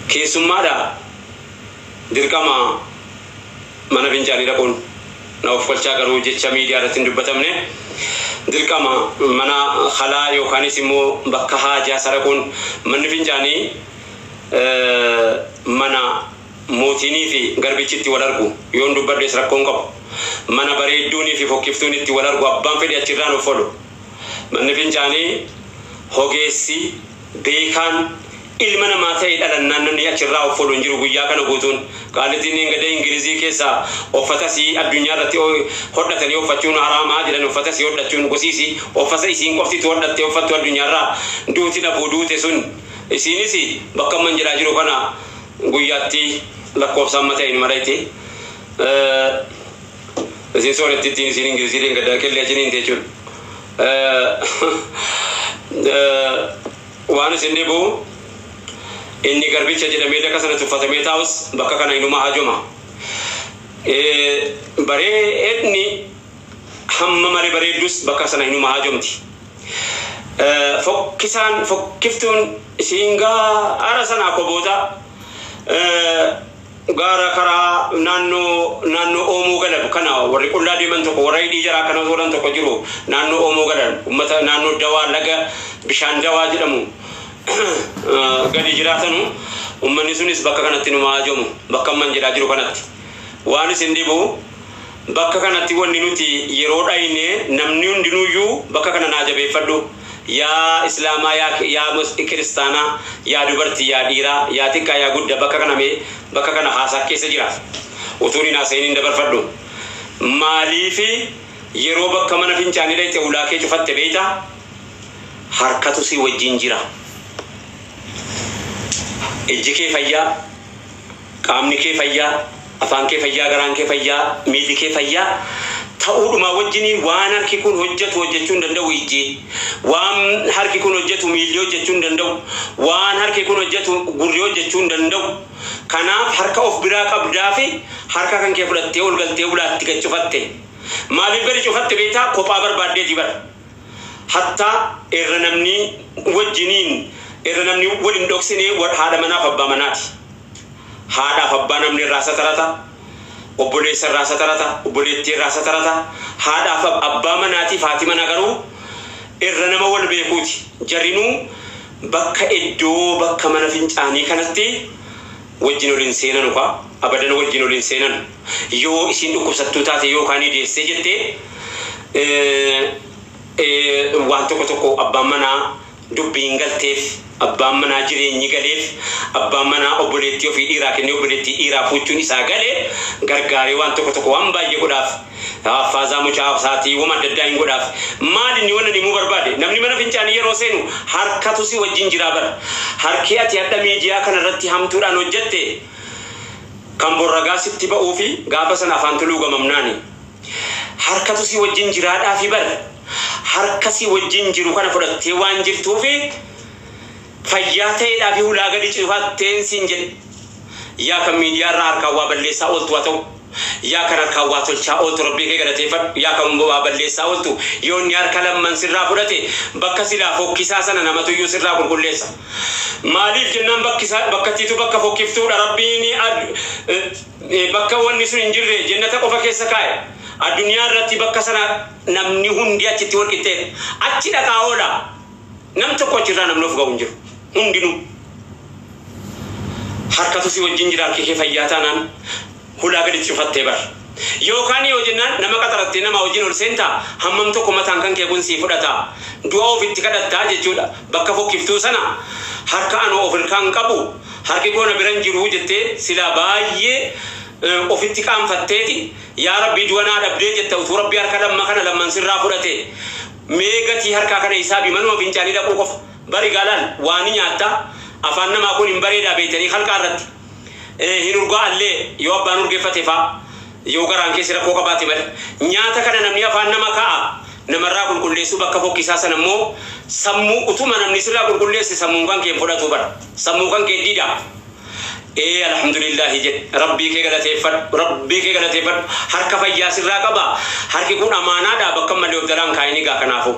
Keessummaadha, dirqama mana fincaanii dhaquun na of kolchaa, garuu jecha miidiyaa irratti hin dubbatamne, dirqama mana halaa yookaanis immoo bakka haajaa isa dhaquun. Manni fincaanii mana mootiinii fi garbichi itti wal argu, yoon dubbadhes rakkoon qabu. Mana bareedduunii fi fokkiftuun itti wal argu, abbaan fedhe achirraan of oolu. Manni fincaanii hogeessi beekaan ilma namaa ta'e dhalannaan namni achirraa of oolu hin jiru. Guyyaa kana guutuun qaalittiin hin gadee Ingilizii keessaa uffatasii addunyaa irratti hodhatanii uffachuun haraamaa jedhan. Uffatasii hodhachuun gosiisii uffata isiin qoftitu hodhattee uffattu addunyaarraa duuti nafuu duute sun isiinis bakka amman jedhaa jiru kana guyyaatti lakkoofsa amma ta'e mala itti isiin soorettittiin isiin Ingilizii gaddaa qillee jiniin jechuudha. Waan isin dhibu, inni garbicha jedhamee daka sana tuffatamee taa'us bakka kana inuma hajoma. Bareedni hamma malee bareeddus bakka sana inuma hajomti. Fokkisaan fokkiftuun isiin gaara sanaa koboota gaara karaa naannoo Oomoo Galab kana warri qullaa deeman tokko, warra hidhii jaraa kana godhan tokko jiru. Naannoo Oomoo Galab ummata naannoo dawaa laga bishaan dawaa jedhamu gadi jiraatanu, ummanni sunis bakka kanatti numa hajomu. Bakka amman jedhaa jiru kanatti waan isin dhibu, bakka kanatti wanni nuti yeroo dhayne namni hundinuyyuu bakka kana naa jabeeffadhu. Yaa islaamaa, yaa kiristaanaa, yaa dubartii, yaa dhiiraa, yaa xiqqaa, yaa guddaa, bakka kana mee bakka kana haasaa keessa jira utuun hin haasayin hin dabarfadhu. Maaliifi yeroo bakka mana fincaanii dhayxe ulaa kee cufatte beeyta, harkatu si wajjin jira. Ijji kee fayyaa, qaamni kee fayyaa, afaan kee fayyaa, garaan kee fayyaa, miilli kee fayyaa ta'uudhuma wajjiniin waan harki kun hojjetu hojjechuu hin danda'u ijji, waan harki kun hojjetu miilli hojjechuu hin danda'u, waan harki kun hojjetu gurri hojjechuu hin danda'u. Kanaaf harka of biraa qabdaa fi harka kan kee fudhattee ol galtee ulaatti gad cufatte. Maaliif gadi cufatte beektaa? Kophaa barbaaddeeti bara. Hattaa irra namni wajjiniin irra namni wal hin dhoksine haadha manaaf abbaa manaati. Haadhaaf abbaa namni irraa satarata, obboleessa irraa satarata, obboleettii irraa satarata. Haadhaaf abbaa manaatiif haati manaa garuu Irra nama wal beekuuti. Jarrinuu bakka iddoo bakka mana fincaanii kanatti wajjin waliin seenanu kaa abadan wajjin waliin seenanu. Yoo isiin dhukkubsattuu taate yookaan deessee jettee waan tokko tokko abbaan manaa dubbiin galteef, abbaan manaa jireenyi galeef, abbaan manaa obboleettii ofii dhiiraa kennee obboleettii dhiiraa fuuchuun isaa galee gargaaree waan tokko tokko waan baay'ee godhaaf. Affaazaa mucaa isaatii wama adda addaa hin godhaaf. Maal inni wannan himuu barbaade, namni mana fincaanii yeroo seenu harkatu si wajjin jiraa bara. Harki ati hadha miidiyaa kanarratti hamtuudhaan hojjette kan borragaa sitti ba'uu fi gaafa sana afaan tuluu gamamnaani. Harkatu si wajjin jiraadhaa fi bara. Harka si wajjin jiru kana fudhattee waan jirtuufi fayyaa ta'eedhaa fi hulaa gadi cufatteen siin jedhe. Yaa kan miidiyaa irraa harkaan waa balleessaa ooltu haa ta'u. Yaa kan harkaan waa tolchaa ooltu, rabbii kee galateeffadhu. Yaa kan waa balleessaa ooltu, yoo inni harka lamman sirraa fudhate, bakka silaa fokkisaa sana namatu iyyuu sirraa qulqulleessa. Maaliif jennaan, bakkattiitu bakka fokkiftuudha. Rabbiin bakka wanni sun hin jirre jennata qofa keessa kaa'e. Addunyaa irratti bakka sana namni hundi achitti wal qixxeedha. Achi dhaqaa oola. Nam tokko achirraa namni of ga'u hin jiru. Hundinuu. Harkatu si wajjin jira. Harki kee fayyaa taanaan hulaa gadi cufattee bar. Yookaan yoo jennaan nama qaxarattee nama wajjin ol seentaa, hammam tokko mataan kan kee kun sii fudhata. Du'a ofitti kadhattaa jechuudha. Bakka fokkiftuu sana harka anoo of hirkaan qabu, harki koo na biran jiru jettee silaa baay'ee ofitti qaanfatteeti, yaa rabbii du'a naa dhabdee jetta. Utuu rabbii harka lamma kana lamman sirraa fudhate, mee gatii harkaa kana isaa bi manuma fincaanii dhaquu qofa bari gaalaan waa ni nyaatta. Afaan namaa kun hin bareedaa beektanii halqaa irratti hin urgaa'allee, yoo abbaan urgeeffate faa, yoo garaan keessi rakkoo qabaate malee. Nyaata kana namni afaan nama kaa'a namarraa qulqulleessuu bakka fokkisaa sana immoo sammuu utuma namni sirraa qulqulleesse sammuun kan kee fudhatu bara, sammuu kan kee dida. Ee, alhamdulillahi jedhe, rabbii kee galateeffadhu, rabbii kee galateeffadhu. Harka fayyaa sirraa qaba. Harki kun amaanaadha, bakka malee of jalaan kaayini gaa. Kanaafu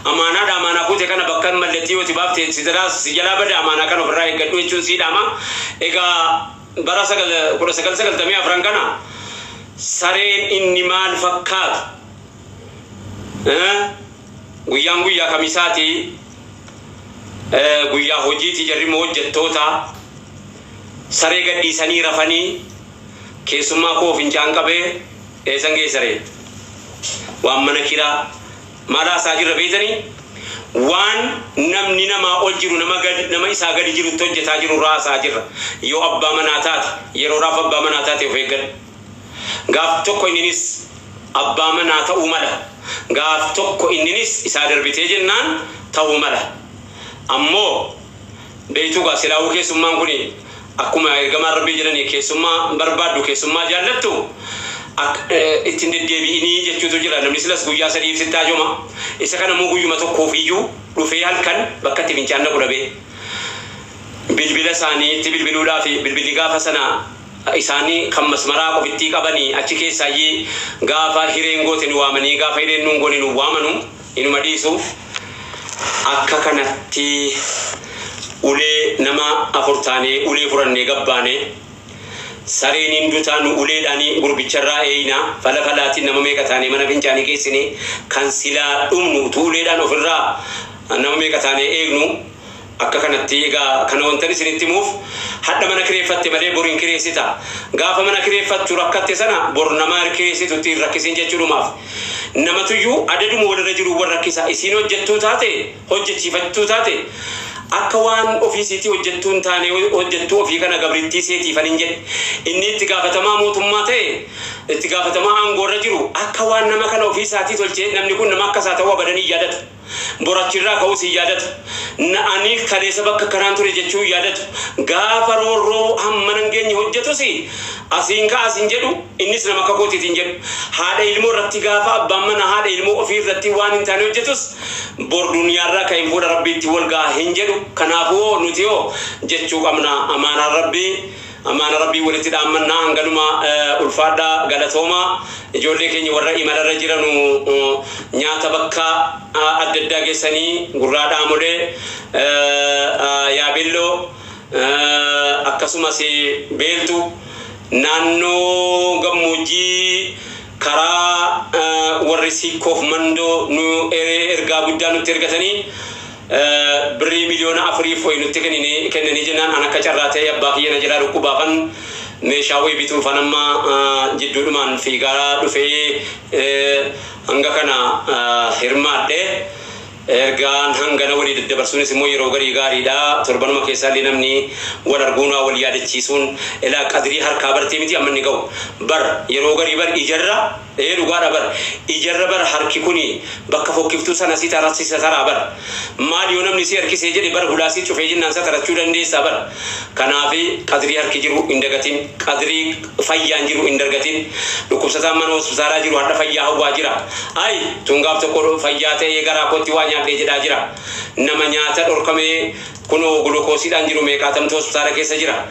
amaanaadha. Amaanaa kuute kana bakka malletti yoo baafte si jalaa si jalaa bada. Amaanaa kana ofirraa eeggadhu jechuun sii dhaama. Egaa bara 1994 kana sareen inni maal fakkaatu, guyyaan guyyaa kamisaati, guyyaa hojiiti, jarri immoo hojjettoota, saree gadhiisanii rafanii, keessummaa koo fincaan qabee eessan geessaree waan mana kiraa maal haasaa jirra beeytanii, waan namni namaa ol jiru nama gadi nama isaa gadi jirutti hojjetaa jiru irraa haasaa jirra. Yoo abbaa manaa taate, yeroodhaaf abbaa manaa taate, of eeggadhu. Gaaf tokko inninis abbaa manaa ta'uu mala. Gaaf tokko inninis isaa darbitee jennaan ta'uu mala. Ammoo beeytuu gaa, silaawuu keessummaan kun akkuma ergamaan rabbii jedhanii, keessummaa barbaaddu, keessummaa jaallattu, ittiin deddeebi'inii jechuutu jira. Namni silas guyyaa 3f sitti haajoma. Isa kana immoo guyyuma tokkoof iyyuu dhufee halkan bakka itti fincaan dhaqu dhabee bilbila isaaniitti bilbiluudhaaf, bilbilli gaafa sana isaanii kan masmaraa qofittii qabanii achi keessaayyii gaafa hireen goote nu waamanii, gaafa hireen nuun goone nu waamanu inuma dhiisu. Akka kanatti ulee nama afur taanee ulee furannee gabbaane. Sareen hin dutaa, nu uleedhaanii gurbicharraa eeyna fala falaatiin nama meeqa taanee mana fincaanii keessine. Kan silaa dhumnu utuu uleedhaan ofirraa nama meeqa taanee eegnu. Akka kanatti egaa kana wantan isinitti himuuf, hadha mana kireeffatte malee bor hin kireessita. Gaafa mana kireeffattu rakkatte sana bor nama kireessitutti hin rakkisin jechuudhumaaf. Namatuyyuu adaduma walirra jiru wal rakkisa. Isiin hojjettuu taate, hojjechiifattuu taate, akka waan ofii isiitii hojjettuu hin taane hojjettuu ofii kana gabrittii seetiifan hin jedhe. Inni itti gaafatamaa mootummaa ta'e, itti gaafatamaa aangoorra jiru, akka waan nama kana ofii isaatii tolchee namni kun nama akka isaa ta'uu abadan hin yaadatu. Borachirraa ka'uus hin yaadatu. Ani kaleessa bakka kanaan ture jechuu hin yaadatu. Gaafa roorroo hamma nan geenye hojjetus asiin ka'a asiin jedhu, innis nama akka kootiitiin jedhu. Haadha ilmoo irratti, gaafa abbaan mana haadha ilmoo ofii irratti waan hin taane hojjetus, bor duniyaarraa kan hin fuula rabbiitti wal ga'a hin jedhu. Kanaafuu nuti hoo jechuu qabna? Amaanaan rabbii, amaana rabbii walitti dhaammannaa. Hanganuma. Ulfaadhaa, galatoomaa. Ijoollee keenya warra imalarra jiranu nyaata bakka adda addaa geessanii, gurraa dhaamolee, yaabelloo, akkasumas beeltu naannoo gammoojjii. Karaa warri Siikoof Mandoo nu ergaa guddaa nutti ergatanii birrii 4 miliyoona wayi nutti kennanii jennaan, an akka carraa ta'e abbaa kiyya na jalaa dhukkubaafan meeshaa wayii bituufan amma jidduudhumaan fiigaa dhufee hanga kana hirmaadhe. Ergaan hangana walii daddabarsuunis immoo yeroo garii gaariidha. Torbanuma keessaallee namni wal arguun wal yaadachiisuun ilaa qadrii harkaa bartee miti amma inni ga'u. Bar yeroo garii bar ijarra ee dhugaadha, bar ijarra bar harki kuni bakka fokkiftuu sana si tarasisa taraa bar. Maal yoo namni si harkisee jedhe bar hulaasii cufee jennaan sa tarachuu dandeessaa bar. Kanaafi qadrii harki jiru hin dagatin, qadrii fayyaan jiru hin dargatin. Dhukkubsataan mana hospitaalaa jiru har'a fayyaa hawwaa jira. Ay, tun gaaf tokko fayyaa ta'ee garaa kootti waa nyaadhee jedhaa jira. Nama nyaata dhorkamee kunoo gulukoosiidhaan jiru meeqaatamtu hospitaala keessa jira.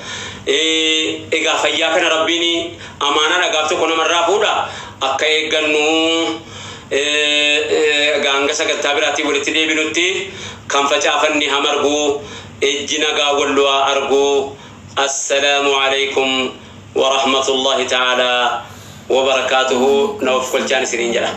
Egaa fayyaa kana Rabbiin amaanaadha, gaaf tokko namarraa fuudha, akka eeggannu. Hanga sagantaa biraatiin walitti deebinutti, kan facaafanne hamarguu, ijji nagaa wallu'aa arguu. Assalaamu alaikum wa rahmatullahi ta'ala wa barakaatuhu. Na of kolchaan isiniin jedha.